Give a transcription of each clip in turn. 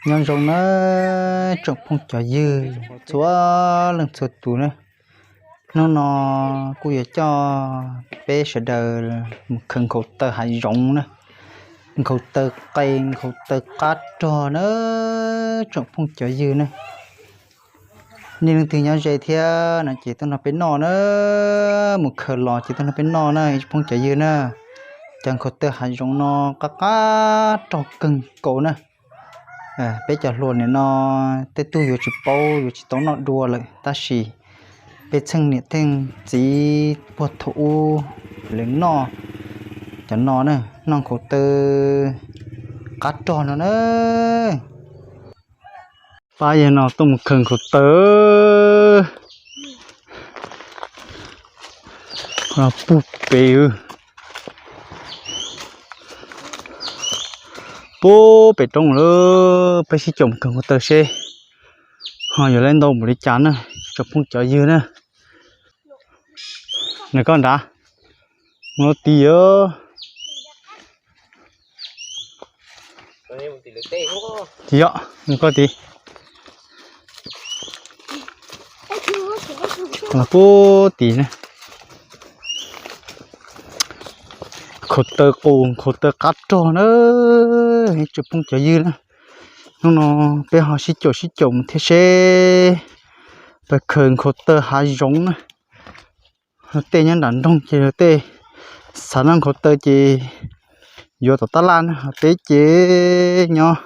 Nyob zoo na tsoom phooj cov ywg txhua leej txhua tus na, hnub no kuj yuav coj peb sawv daws mus khaws nkhaus taw hav zoov na, nkhaus taw qe nkhaus taw qab rog na tsoom phooj cov ywg na. Nej leej twg nyob ze thiab no ces tuaj nrog peb noj na, mus khaws los ces tuaj nrog peb noj na ib tsoom phooj cov ywg na. Cov nkhaus taw hav zoov no qab qab rog kawg nkaus na. Peb cov hluas nim no tej tug yuav tsis paub yuav tsis tau noj dua lawm tab sis peb txheej niam txheej txiv puag thaum ub lawv noj cov no na, noj nkhaus taw qab rog no na. Pab yawg no tuaj mus khaws nkhaus taw puag pem, puag pem roob lawm. Peb sib caum mus khaws nkhaus taw seb ho yuav lab ntau npaum li cas na, tsoom phooj cov ywg na. Nws koj nrad, mus tid. Yog, mus koj tid. Los puag tid na. Nkhaus taw qus nkhaus taw qab rog na, tsoom phooj cov ywg na. Hnub no peb ho sib caum sib caum mus thiab seb peb khaws nkhaus taw hav zoov na. Luag tej nyob nram nroog ces luag tej xav noj nkhaus taw ces yuav tom tab laj na, ho peb ces nyob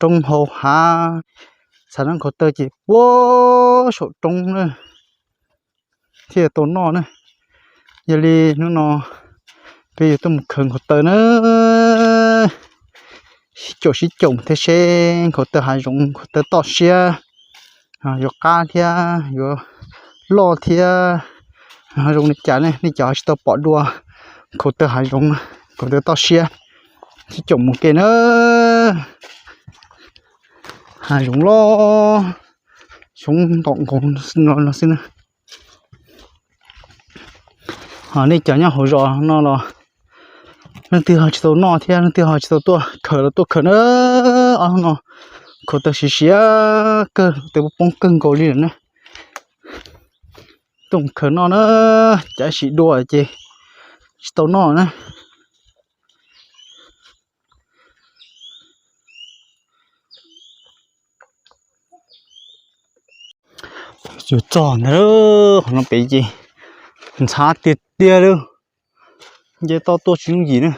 tom roob hauv hav, xav noj nkhaus taw ces puag saum roob na thiaj tau noj na. Yog li hnub no peb yuav tuaj mus khaws nkhaus taw na, sib caum sib caum thiab seb nkhaus taw hav zoov nkhaus taw toj siab yuav qab thiab yuav loj thiab zoo li cas ne. Nej cov tsis tau pom dua nkhaus taw hav zoov, nkhaus taw toj siab, sib caum mus ke na. Hav zoov loj, xyoob ntom nkaus no xwb na. Ho nej cov nyob hauv zos no los leej twg ho tsis tau noj thiab leej twg ho tsis tau tuaj khaws los tuaj khaws na. Ob hnub no nkhaus taw siav siav kawg, taw poob kawg nkaus li lawm na. Tuaj khaws noj na, cav sim dua ces tsis tau noj na. Yuav txog ntawd, qhov no pem ces ntxhab tiag tiag li, nce toj tuaj tsis yooj yim na.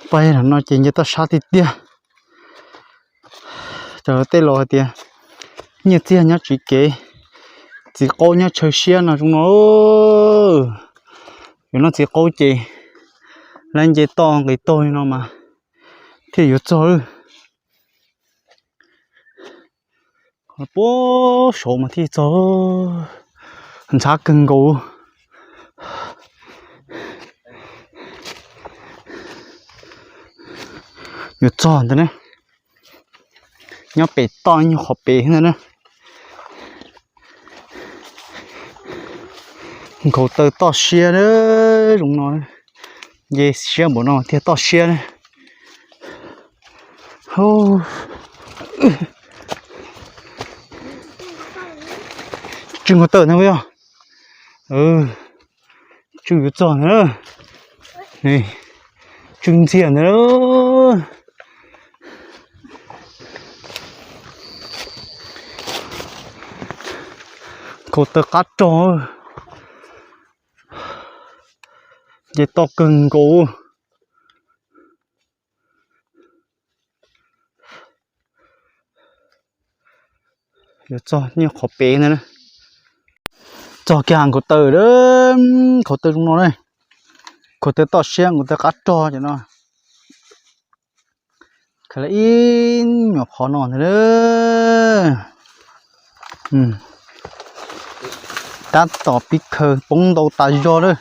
Pab no ces nce toj sab tiag tiag. Cov tej laus hais tias nyiaj txiag nyob tsiv kev, txiv qaub nyob chaw siab no zoo no. Yuav noj txiv qaub ces lawv nce toj nqis taug li no mas thiaj yuav txog. Puag saud mas thiaj txog, ntxhab kawg nkaus. Yuav txog ntawd na, nyob pem toj nyuag qhov pem ntawd na. Nkhaus taw toj siab na, zoo no, nce siab npaum no thiaj toj siab na. Tsw nkhaus taw ntag yog. Tsw yuav txog ntag. Tsw ntxiag ntag. Nkhaus taw qab rog, nce toj kawg nkaus. Yuav txog nyuag qhov pem ntag na. Txog kiag nkhaus taw, nkhaus taw zoo no na. Nkhaus taw toj siab nkhaus taw qab rog ces no. Khaws ib nyuag qhov no ntag na. Tab tom pib khaws poob ntau tas zog na.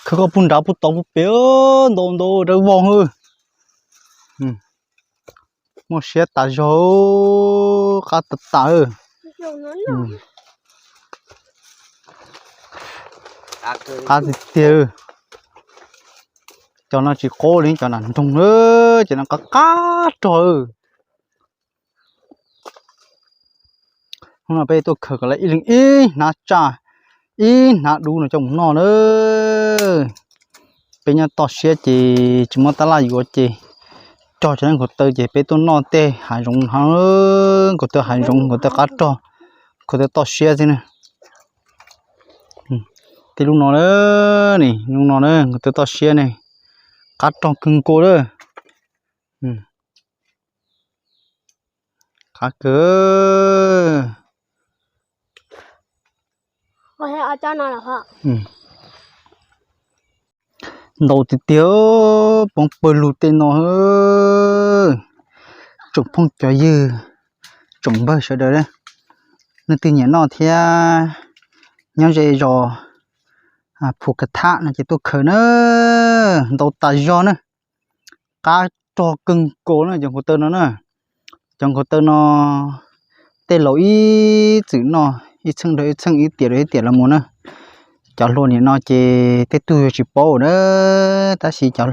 Khaws koj pug nrad pug tod pug pem ntau ntau dawb vog. Muaj siab tas zog, qab tas tas. Qab tiag tiag. Cov no tsis qaub li, cov nram nroog na, cov no qab qab rog. Hnub no peb tuaj khaws kom lawv ib leeg ib hnab tsaj, ib hnab dub no coj mus noj na. Peb nyob toj siab ces tsis muaj tab laj yuav ces cog cov neeg nkaus taw ces peb tuaj noj tej hav zoov no, nkaus taw hav zoov, nkaus taw qab rog, nkaus taw toj siab xwb na. Tej lub no na, lub no na nkaus taw toj siab ne, qab rog kawg nkaus lawm. Qab kawg. Ntau tiag tiag, poob pawg lug tej no. Tsoom phooj cov ywg, tsoom npawg sawv daws, leej twg nyiam noj thiab nyob ze zos Phu Ka Thab no ces tuaj khaws na, ntau tas zog na. Qab rog kawg nkaus na cov nkaus taw no na. Cov nkaus taw no tej laus ib txwm noj ib txheej rau ib txheej, ib tiam rau ib tiam los mus na. Cov hluas nim no ces tej tug yuav tsis paub na, tab sis cov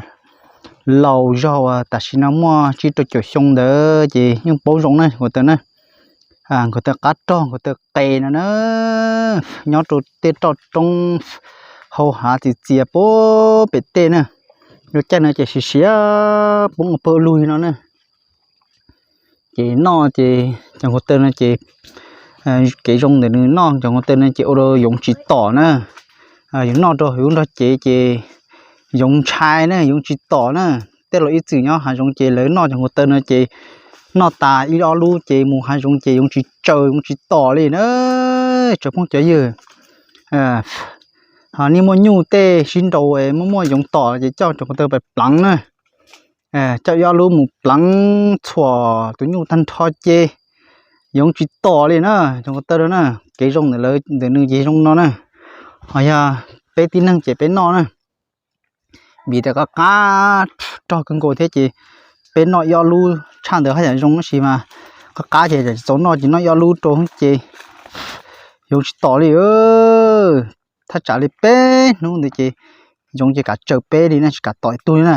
laus zog uas tam sim no muaj tsib rau caum xyoo ntawd ces yeej paub zoo na nkaus taw na. Nkaus taw qab rog, nkaus taw qe no na, nyob rau tej roj roob hau hav txias txias puag pem tej na. Lub caij no ces siav siav poob ua pawg lug li no na. Ces noj ces cov nkaus taw no ces kev zoo ntawm nws noj cov nkaus taw no ces ua rau yoov tsis tom na. Yus noj rau hauv lub nrog cev ces yoov ntshai na, yoov tsis tom na. Tej laus ib txwm nyob hav zoov ces lawv noj cov nkaus taw no ces noj tas ib ob lub ces mus hav zoov ces yoov tsis tsaws yoov tsis tom li na. Tsoom phooj cov ywg, ho nej muaj nyuj tej sib nraus muaj muaj yoov tom ces coj cov nkaus taw pais pleev na. Coj ib ob lub mus pleev txhuam tus nyuj tag nrho ces yoov tsis tom li na. Cov nkaus taw na, kev zoo ntawm lawv ntawm nws ces zoo no na. Ho yog peb tib neeg ces peb noj na, vim tias qab qab rog kawg nkaus thiab ces peb noj ib ob lub tshaj ntawd haj yam zoo, tab sis mas qab qab ces tsis txaus noj ces noj ib ob lub rau ces yoov tsis tom li. Thaj tsam li peb hnub ntawd ces yoov ces kav tsawv peb li na, tsis kam tom ib tug li na.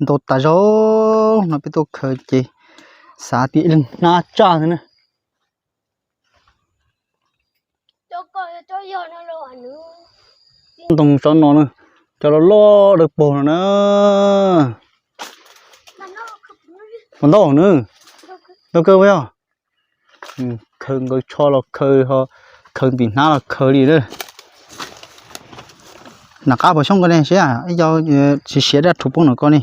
Ntau tas zog no peb tuaj khaws ces xav tias ib leeg hnab tsaj ntag na. Ntoo tsob no na, cov loj loj dawb paug no na. Puas ntau na? Ntau kawg puas yog? Khaws nkaus tsho los khaws, khaws ntim hnab los khaws li na. Nram qab puas xyoob ko ne, siab ib co siav siav daj rhuv poob no ko ne.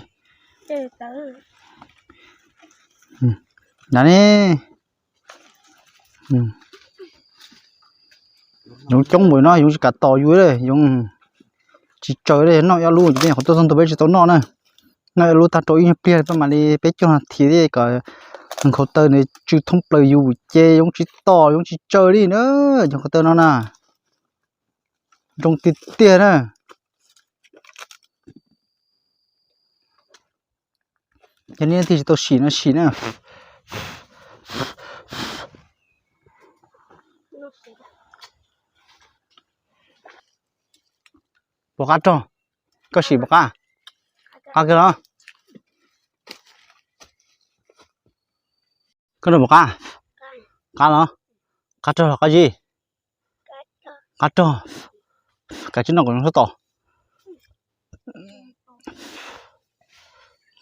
Nram ne. Yoov coob npaum no yoov tsis kam tom yus, yoov tsis tsaws li. Noj ib lub ces peb nyuam qhuav tuaj txog ntua peb tsis tau noj na. Noj ib lub tag rau ib nyuag pliag peb mam li peb caug nas this kom nkhaus taw nws tsw thoob plaws yus ces yoov tsis tom yoov tsis tsaws li na. Cov nkhaus taw no na, zoo tiag tiag na. Yog nej leej twg tsis tau sim no sim na. Puas qab rog? Koj sim puas qab? Qab kawg los? Koj noj puas qab? Qab los? Qab rog los qab zib? Qab rog. Kav tsij noj kom zoo sab tom.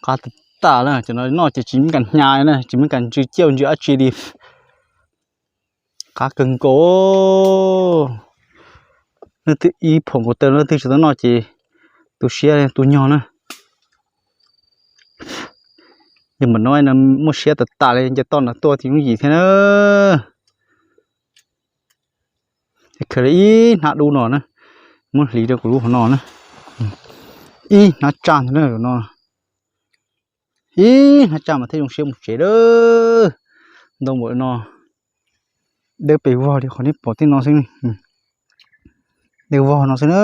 Qab tas tas na, cov no noj ces tsis muaj kas hnyav na, tsis muaj kas ntsws ciaj ntsws dab tsi li. Qab kawg nkaus. Leej twg ib phaum nkhaus taw leej twg tsis tau noj ces tu siab tu nyog na. Yog mam no muaj siab tas tas li, nce toj nram tuaj tsis yooj yim thiab na. Khaws li ib hnab dub no na, muab hliv rau kuv lub hauv no na. Ib hnab tsaj ntag na no. Ib hnab tsaj mas thiaj zoo siab mus tsev lawm. Ntau npaum no, dawb pes vog li qhov nej pom tej no xwb. Dawb vog no xwb na,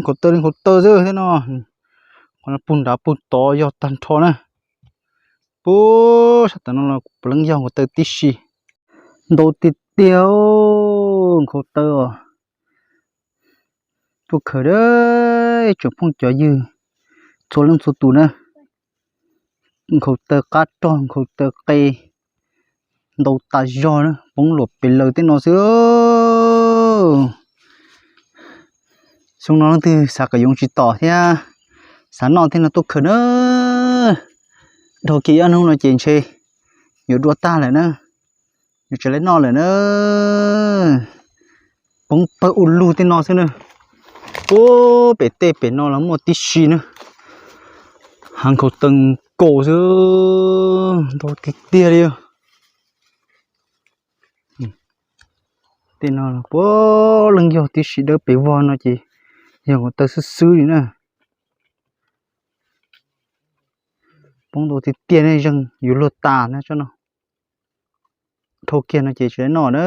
nkhaus taw li nkhaus taw xwb thiab no. Qhov no puag nrad puag tod yog tag nrho na. Puag sab tom no los puav leej yog nkhaus taw tib si. Ntau tiag tiag nkhaus taw os. Tuaj khaws dawb tsoom phooj cov ywg txhua leej txhua tus na, nkhaus taw qab rog nkhaus taw qe ntau tas zog na, poob luam pem lawm tej no xwb. Xyoo no leej twg xav kom yoov tsis tom thiab xav noj thiab no tuaj khaws na. Dhau kiag ib ob hnub no ces ntshe yuav dua tag lawm na, yuav tsis lawv noj lawm na. Poob pawg ua lug tej no xwb na. Ub, pem tej pem no los muaj tib si na. Hav nkhaus taw nkaus xwb, ntau tiag tiag li. Tej no puav leej yog tib si, dawb pes vog no ces yog nkhaus taw xwb xwb li na. Poob ntau tiag tiag ne, zeeg yuav luag tas na tsob no. Dhau kiag no ces tsis noj na.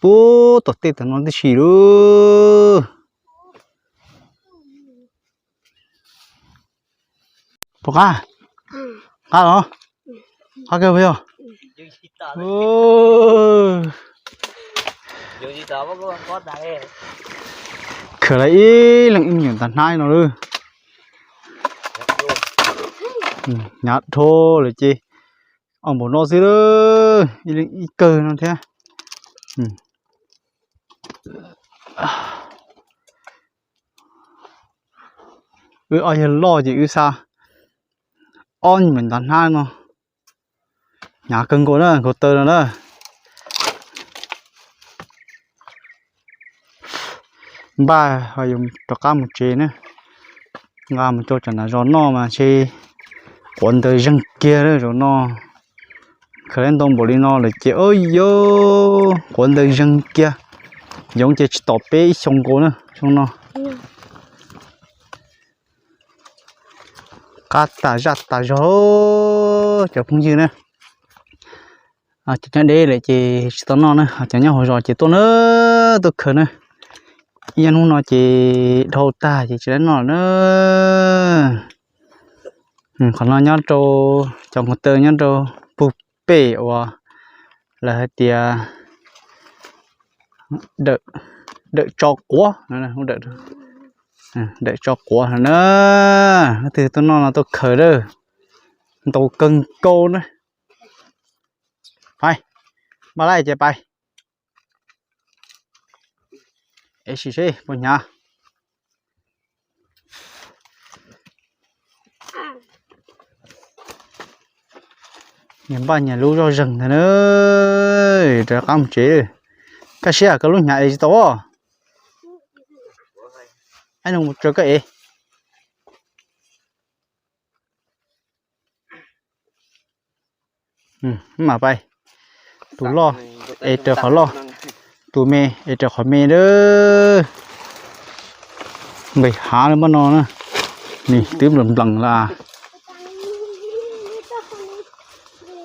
Puag tom tej tom no tib si lauj. Puas qab? Qab los? Qab kawg puas yog? Khaws lawm ib leeg ib nyuam ntas hnab no lawm. Hnyav dhau lawm ces ob npaum no xwb, ib leeg ib kawg no thiab. Wb ob yawg loj ces wb xa ob nyuam ntas hnab no. Hnyav kawg nkaus na, nkhaus taw no na. Npaj ho yuav rov qab mus tsev na. Nqa mus rau tsam nram zos noj mas ntshe quav ntawd zeeg kiag lawm zaum no. Khaws ntau npaum li no lawm ces ub yuv, quav ntawd zeeg kiag. Yoov ces tsis tom peb ib xyoos nkaus na xyoo no. Qab tas zaj tas zog cov phooj ywg na. Cov nyob deb lawm ces tsis tau noj na, cov nyob hauv zos ces tuaj na, tuaj khaws na. Ib hnub no ces dhau tag ces tsis tau noj na. Qhov no nyob rau, cov nkhaus taw nyob rau puag pem uas lawv hais tias dawm tso quav, dawm tso quav na. Leej twg tuaj noj no tuaj khaws lawm, ntau kawg nkaus na. Pais, npaj lawm ces pais. Es sim seb puas hnyav. Nyias npaj nyias lub zoj zeeg ntag na. Rov qab mus tsev. Kaj siab koj lub hnyav es tsis tau. Ib hnub mus tso koj es. Mam pais. Tus loj es raws qhov loj, tus me es raws qhov me lawm. Nqis hav lawm npaj no na, nws twb nplees nplees lawm.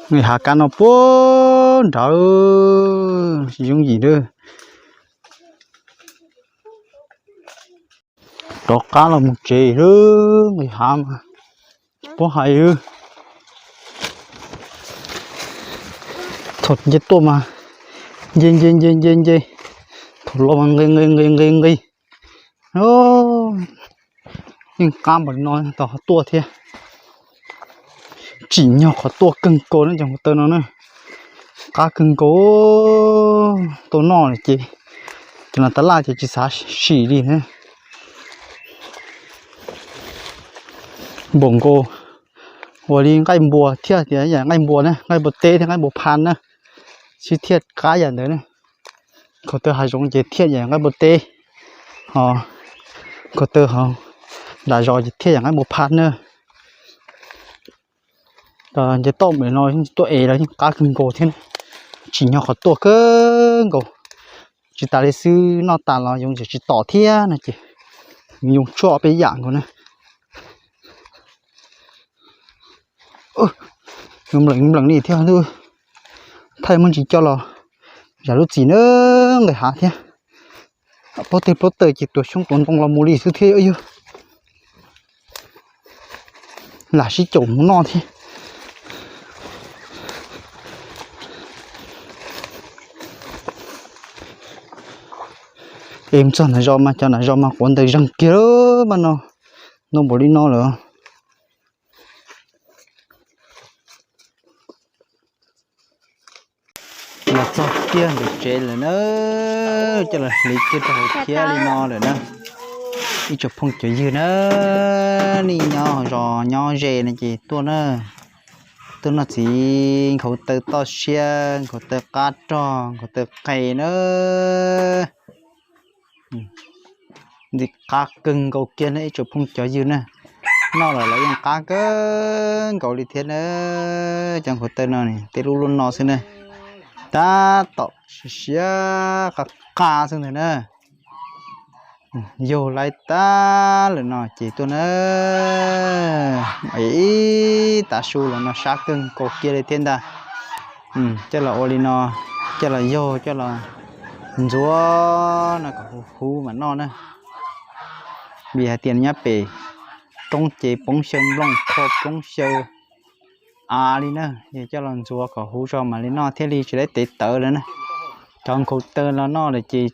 Nqis hav kab no puag nrad, tsis yooj yim lawm. Rov qab los mus tsev lawm, nqis hav mas tsis paub hais. Thaum nce tuaj mas nce nce nce nce nce, thaum los mas nqis nqis nqis nqis nqis. Yeej qab npaum li no tau qhov tuaj thiab. Tsim nyog qhov tuaj kawg nkaus na cov nkhaus taw no na. Qab kawg nkaus, tau noj lawm ces cov no tab laj ces tsis xav sim li na. Npaum nkaus ua li nqaij npua thiab tias yam nqaij npua na, nqaij npua teb thiab nqaij npua pha na, sib thiaj qab yam ntawd na. Nkhaus taw hav zoov ces thiaj yam nqaij npua teb, ho nkhaus taw hauv nram zos ces thiaj yam nqaij npua pha na. Nce toj npaum no yeej tuaj es los yeej qab kawg nkaus thiab, tsim nyog qhov tuaj kawg nkaus. Tsis tas li xwb noj tas los yoov tseem tsis tom thiab no ces yoov tshuaj peb yam nkaus na. Nplees nplees li thiab, thaij muaj ntsis coj los zam lub txim na, nqis hav thiab. Plaub teg plaub taw ces tuav xyoob tuav ntoo los mus li xwb thiab yog. Lam sib caum mus noj thiab. Es mus txog nram zos mas cov nram zos mas quav ntawd zeeg kiag lawm mas no, ntau npaum li no lawm. Los txog kiag ntawm tsev lawm na, coj los hliv kiag rau hauv thiab li no lawm na. Ib tsoom phooj cov ywg na, nej nyob zos nyob ze no ces tuaj na, tuaj noj txiv nkhaus taw toj siab, nkhaus taw qab rog, nkhaus taw qe na. Ntxim qab kawg nkaus kiag na ib tsoom phooj cov ywg na. Noj los los yeej qab kawg nkaus li thiab na. Cov nkhaus taw no tej lub lub no xwb na, tab tom siav siav qab qab xwb ntag na. Yaug laib tag lawm no ces tuaj na, ib tav su los no sab kawg nkaus kiag li thiab ntag. Coj los ua li no, coj los yaug coj los ntxuav no kom huv huv mam noj na. Vim hais tias nyob pem roob ces poob xyaw nplooj qho poob xyaw av li na, yog coj los ntxuav kom huv zog mam li noj thiaj li tsis lab tev tawv lawm na. Cov nkhaus taw los noj lawm ces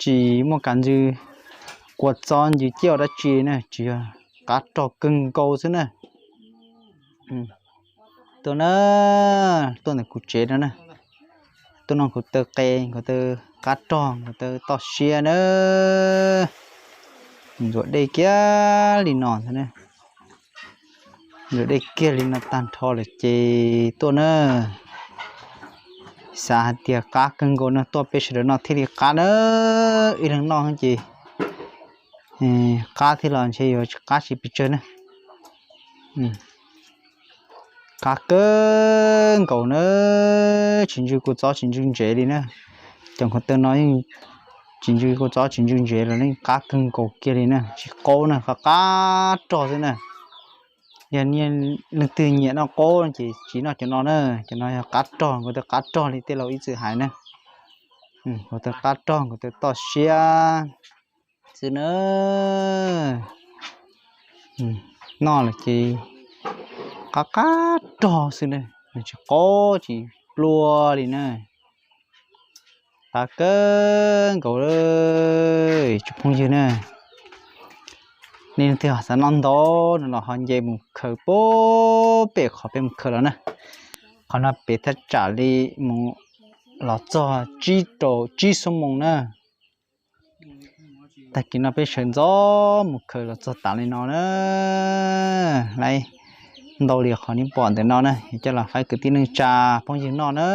tsis muaj kav ntsws kua txob ntsws ciaj dab tsi na, tsis yog qab rog kawg nkaus xwb na. Tuaj na, tuaj ntawm kuv tsev no na, tuaj noj nkhaus taw qe, nkhaus taw qab rog, nkhaus taw toj siab na. Ntxuav dej kiag li no ntag na. Ntxuav dej kiag li no tag nrho lawm ces tuaj na. Xav hais tias qab kawg nkaus no tuaj peb sawv daws noj thiaj li qab na. Ib leeg noj ces qab thiab los ntshe yuav tsis qab tsis pes tsawg na. Qab kawg nkaus na, tsis ntsws kua txob tsis ntsws ntsev li na. Cov nkhaus taw no yeej tsis ntsws kua txob tsis ntsws ntsev los yeej qab kawg nkaus kiag li na, tsis qaub na, qab qab rog xwb na. Yog leej twg nyiam noj qaub ces tsis noj cov no na, cov no yog qab rog, nkhaus taw qab rog li tej laus ib txwm hais na. Nkhaus taw qab rog, nkhaus taw toj siab xwb na. Noj lawm ces qab qab rog xwb na, tsis qaub tsis plua li na. Qab kawg nkaus tsoom phooj ywg na. Nej leej twg xav noj ntau no los ho nce mus khaws pem qhov peb mus khaws los na. Qhov no pem thaj tsam li mus los txog tsib rau tsib xuab moos na. Tag kis no peb sawv ntxov mus khaws los txog tas li no na. Lawv ntau li qhov nej pom ntawm no na, coj los faib kwv tij neej tsa phooj ywg noj na.